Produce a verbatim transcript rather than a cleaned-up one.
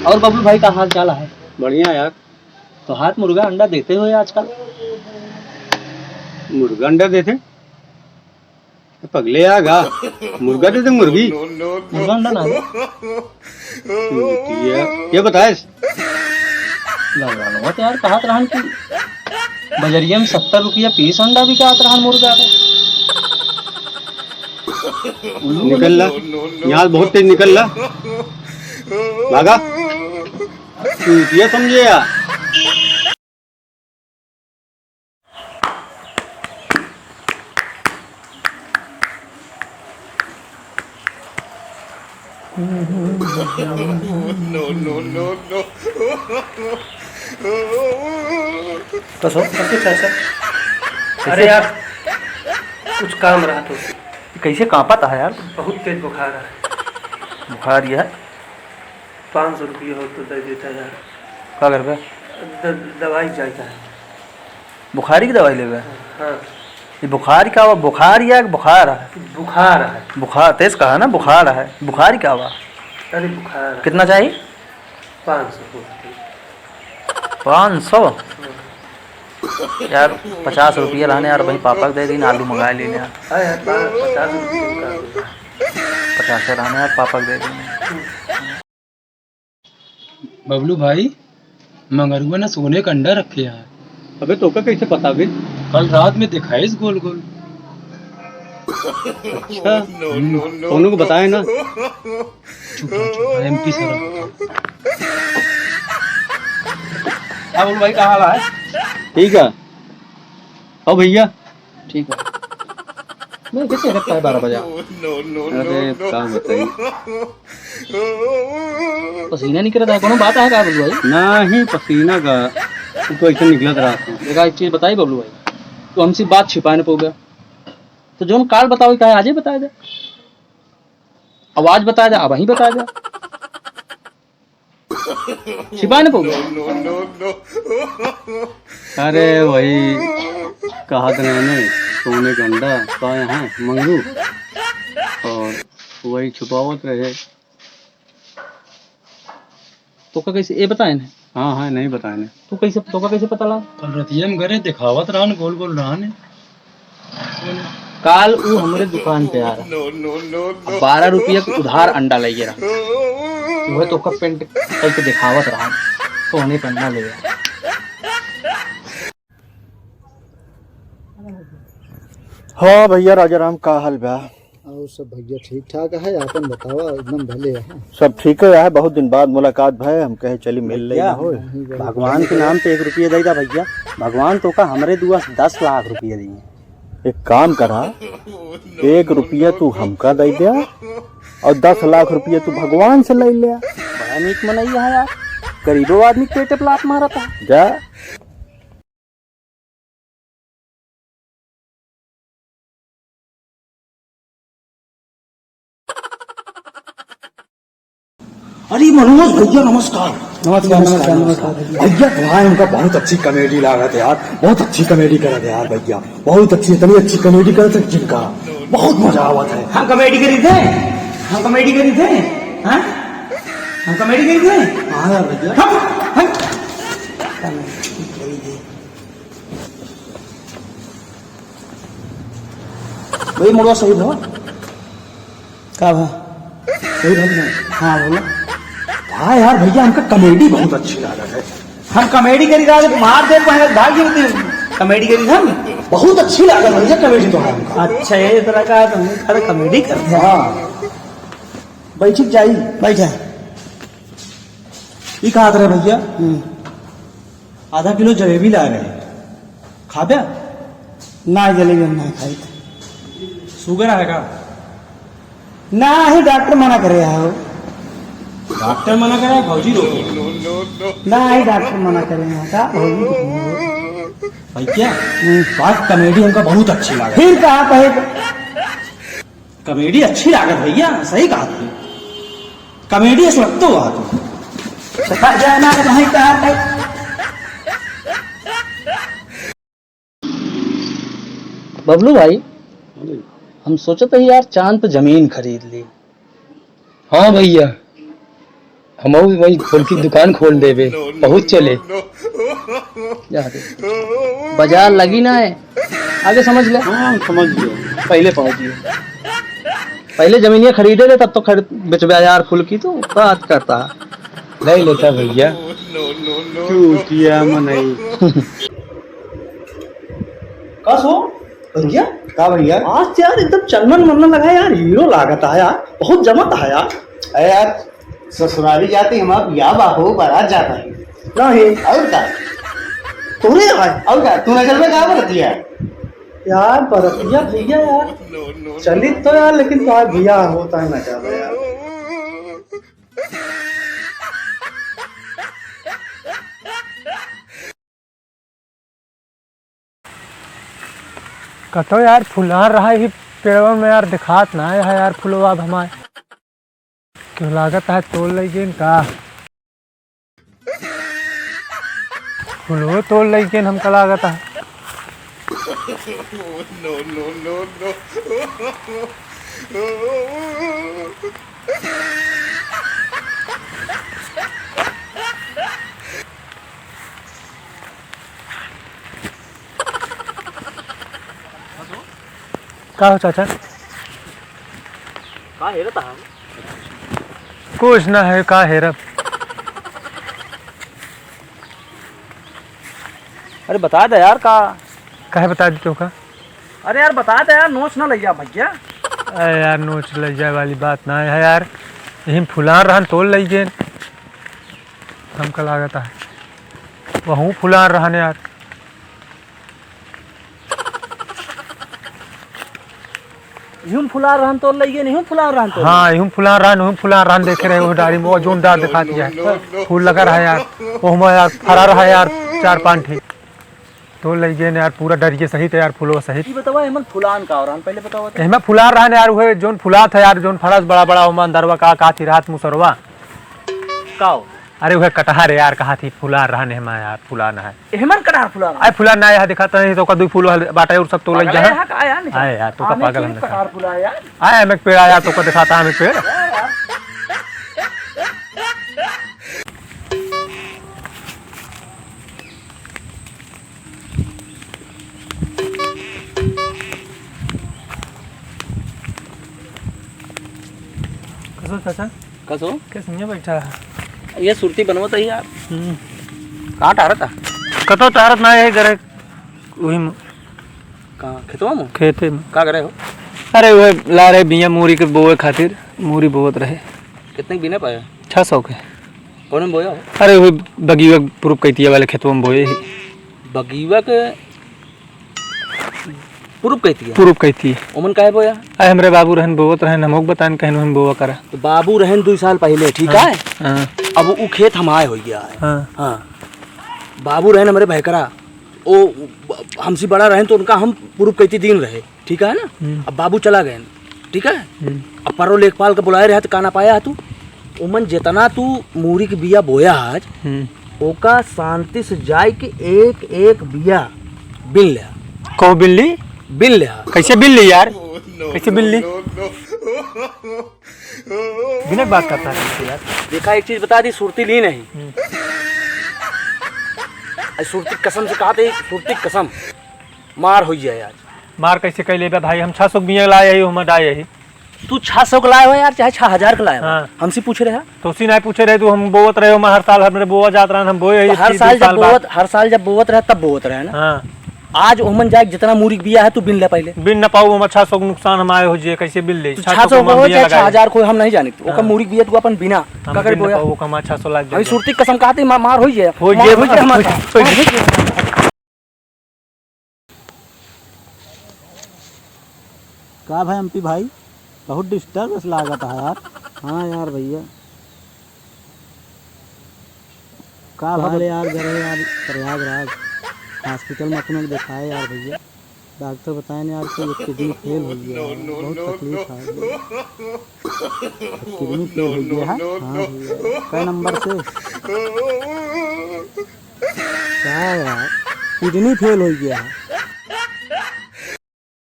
और बबलू भाई का हाल चाल है? बढ़िया यार। तो हाथ मुर्गा अंडा देते हो आजकल? मुर्गा अंडा देते? पगले आ गा। मुर्गा देते, मुर्गी। मुर्गा अंडा ना दे। ये, ये बताए। लगा लो, तो यार, कहत रहन कि बजरिया में सत्तर रुपया पीस अंडा बिकात रहन मुर्गा के। निकल ला, यहाँ बहुत तेज निकल ला। भागा। तू ये समझे यार। No, no, no, no। बस हो, सब कुछ है सर। अरे यार, कुछ काम रहा तो। कैसे कांपत है यार? बहुत तेज बुखार है। बुखार ये है? पाँच सौ रुपया हो तो दे देता यार। का करबे? द-, दवाई चाहिए है। बुखारी की दवाई लेबे? हाँ। ये बुखारी का बा? बुखार या बुखार है? बुखार है। बुखार, तेज कहा ना, बुखार है। बुखारी का बा? अरे बुखार है। कितना चाहिए? पाँच सौ। पाँच सौ? हाँ। यार, पचास रुपया रहने यार, वहीं पापा के दे दीन, आलू मंगा लेने यार। हाँ यार, पा-, पचास रुपया का। पचास रहने यार, पापा के दे दीन। बबलू भाई, मंगरुआ ने सोने का अंडा रखे हैं। अबे, तोका कैसे पता बे? कल रात में दिखाइस गोल गोल। अच्छा, हम्म। कौनो को बताए ना। चुप रहो, चुप रहो, एमपी सर। हाँ, बबलू भाई, का हाल है? ठीक है। आओ भैया। ठीक है। मैं कैसे रखता है बारह बजा? No, no, no, अरे, no। का बताई? पसीना निकलत है, कोनो बात है का बबलू भाई? नाही, पसीना का, वो तो ऐसे निकलत रहा था। देखा, एक चीज बताई बबलू भाई, तू हमसे बात छिपाए न पोगा, तो जोन काल बताओ, काहे आजे बताए दे, अब आज बताए दे, अब वहीं बताए दे। छिपाए न पउबे। No, no, no। अरे वही कहत रहे ने, सोने का अंडा पाए हैं मंगरू, और वही छुपावत रहे। तोका कैसे, ए बताए ने? हाँ, हाँ, नहीं बताए ने। तू कैसे, तोका कैसे पता लगा? कल रतिया में घरे दिखावत रहन, गोल गोल रहन। काल ऊ हमरे दुकान पे आ रहा। No, no, no, no। अब बारह रुपया के उधार अंडा लइगे रहा। उहे तो ओकर पेंट कइके देखावत रहा। तो उन्हें के अंडा ले गया। हाँ भैया राजाराम, का हाल बा? और सब भैया ठीक ठाक है, आपन बतावा, एकदम भले है। सब ठीक है, बहुत दिन बाद मुलाकात भय, हम कहे चली मिल लेना हो। नहीं भैया। भगवान के नाम पे एक रुपया दे दा भैया, भगवान तोका हमरे दुआ से दस लाख रुपया दिए। एक काम करा, एक रुपया तू हमका दे दे और दस लाख रुपया तू भगवान से ले ले। बड़ा नीक मनई है यार, गरीबो आदमी के पेटे पे लात मारत है। जा। अरे मनोज भैया नमस्कार। नमस्कार, नमस्कार, नमस्कार। भैया तुम्हारे उनका बहुत अच्छी comedy लागत है यार, बहुत अच्छी comedy करत है यार भैया, बहुत अच्छी, इतनी अच्छी comedy करत है जिनका बहुत मजा आवत है। हम comedy करी थे, हम comedy करी थे, हाँ? हम comedy करी थे? हाँ यार भैया। हम, हम भाई, मुड़वा सही भवा? का भा? सही भवा ना? हाँ, बोला। हाँ यार, भैया, हमका comedy बहुत अच्छी लागत है। हम comedy करी रहा, मार दे, पहले भाग गए थे। Comedy करी हम। बहुत अच्छी लागत है भैया, comedy तो है हमका। अच्छा, ये तरह का तो हम खड़ा comedy करते हैं। हाँ। बैठ जाई। बैठा। ये कहा था भैया? हम्म। आधा किलो जलेबी ला रहे, खाबे? ना, जलेबी हम ना खाई। Sugar है का? ना ही, doctor मना करे है। Doctor मना करे है, भौजी रोके। ना ही, doctor मना करे है का, भौजी रोके। भैया, हम्म। बात comedy हमका बहुत अच्छी लगा। फिर कहा कहे? Comedy अच्छी लागत भैया, सही कहा तू। Comedy ऐसा लगता हुआ तू। जाना है भाई, कहा है? बबलू भाई, हम सोचत ही यार, चांद पे जमीन खरीद ली। हाँ भैया, हमहू वही फुलकी दुकान खोल देबे, बहुत चले। जा दे। बाजार लगी ना है, आगे समझ ले। हाँ, हम समझ गए, पहले पहुँच गए। पहले जमीनिया खरीदे ले, तब तो खरीद, बेचबे यार फुलकी, तो बात करता। नहीं लेता भैया। चूतिया मनई। का सो भैया? का भैया? आज तो यार एकदम चन्नन मन्नन लगा यार, हीरो लागत है यार, बहुत जमत है यार। अरे यार, ससुरारी जाते हम आप या बाहो बारात जाता है। नहीं। और का? तोरे आए। और का? तू नजर में का बरतिया? यार बरतिया भैया यार, चलित तो यार, लेकिन तो भैया होता है ना ज्यादा यार। कतो यार फुलान रहा ही पेड़वन में यार, दिखात ना है यार फुलवा अब हमार। क्यों लागत है तोड़ लई गेन का? फुलवो तोड़ लई गेन हमका लागत है। का हो चाचा? का हेरत हव? कुछ ना है, का हेरब? अरे बता दे यार, का? काहे बता दी तोका? अरे यार बता दे यार, नोच ना लइया भैया। अरे यार, नोच लइ जाए वाली बात ना है यार, यही फुलान रहन तोड़ लइ गेन। हमका लागत है वहूँ फुलान रहन यार। इहुम फुलान रहन तोड़ लइ गेन, इहुम फुलान रहन तोड़ हाँ, इहुम फुलान रहन, इहुम फुलान रहन, देखे रहे वो डारी में, वो जोन डार दिखा दिया है। फूल लगा रहा यार, वो हमारा यार फरा रहा यार, चार पाँच ठे। तोड़ लइ गेन यार, पूरा डरिये सहित यार, फूलो सहित। ई बतावा, एमन फुलान का रहन, पहले बतावा तो। एहमा फुलान रहन यार, उहे जोन फुलात है यार, जोन फरस बड़ा बड़ा, ओमा अंदरवा का, का थी रात मुसरवा। का हो? अरे उहे कटहर यार, कहा थी फुलान रहन, एहमा यार फुलान है। एहमन कटहर फुलान? आए फुलान ना, यहाँ दिखाता नहीं तो का दुई फूल वाले बाटे और सब तोड़ लइ पागल है जा। यहाँ का यार, निकल। आए यार, तो का आमे पागल के हम कटहर फुलान यार। आए, हमें पेड़ आया, तो का दिखाता हमें पेड़। कसो चाचा? कसो? कैसे नहीं बैठा है? ये सुरती बनवत है यार। हम्म। कहाँ टहरत है? कतो टहरत ना है, घरे वही में। कहाँ? खेतवा में? खेते में। का करे हो? अरे, वह ला रहे बिया मूरी के बोए खातिर, मूरी बोवत रहे। कितने के बिना पाया? छह सौ के। कौन में बोया हो? अरे, वही बगीवा पूरब कैतिया वाले खेतवा में बोए ही। बगीवा के पूरब कैतिया? पूरब कैतिया। ओमन काहे बोया? अरे, हमरे बाबू रहन बोवत रहन, हमको बतान कहन हम बोवा करा। तो बाबू रहन दुई साल पहले, ठीक हाँ, है? हाँ। अब उ खेत हमारे हो गया है। हाँ। हाँ। बाबू रहन हमरे भैकरा, ओ हमसे बड़ा रहन तो उनका हम पूरब कैती दिन रहे, ठीक है ना? हम्म। अब बाबू चला गए, ठीक है? हम्म। अब परो लेखपाल का बुलाए रहे तो का ना पाया है तू? उमन जितना तू मूरी के बिया बोया आज, हम्म। ओका शांति से जाए के एक एक बिया बिन ले। कहो बिन ली? बिन ले। कैसे बिन ली यार? कैसे बिन ली? बिना बात करता है तुमसे यार। देखा, एक चीज बता दी, सुरती ली नहीं। हम्म। आज सुरती कसम से कहा थे, सुरती कसम, मार हो जाए आज। मार कैसे कह लेबे भाई? हम छह सौ के बिया लाए ही, हम डाए ही। तू छह सौ के लाए हो यार, चाहे छह हजार के लाए हो, हाँ। हमसे पूछ रहे हैं। तो उसी नहीं पूछे रहे, तू हम बोवत रहे हो, मैं हर साल हमरे बोवा जात रहन, हम बोए ही तो हर इतनी साल जब साल बाद। बोवत, हर साल जब बोवत रहे, तब बोवत रहे ना। हाँ। आज ओमन जाए जितना मूरी के बिया है, तू बिन ले पहले। बिन न पाऊ, हम अच्छा सौ नुकसान हम आए हो जे, कैसे बिन ले? तू छह सौ छह सौ को को हो बिया चाहे लगाए। छह हजार को, हम नहीं जाने। हाँ। ओकर मूरी के बिया तू अपन बिना, हम का करे बिन न बोया? पाऊ, ओकर हम अच्छा सौ लाग हम जाए। सुरती कसम कहते, मा-, मार होई जाए। होई मार जाए, होई जाए, मार, हमार। होई, होई जाए। का भाई एमपी भाई, बहुत disturbance लागत है यार। हाँ यार भैया। का भा- काल यार गए यार प्रयागराज hospital में अपने को दिखाए यार भैया। डॉक्टर बताए ने यार कि एक kidney fail हो गया है, बहुत तकलीफ है। Kidney fail हो गया है? हाँ भैया। कै नंबर से? का यार, kidney fail हो गया है।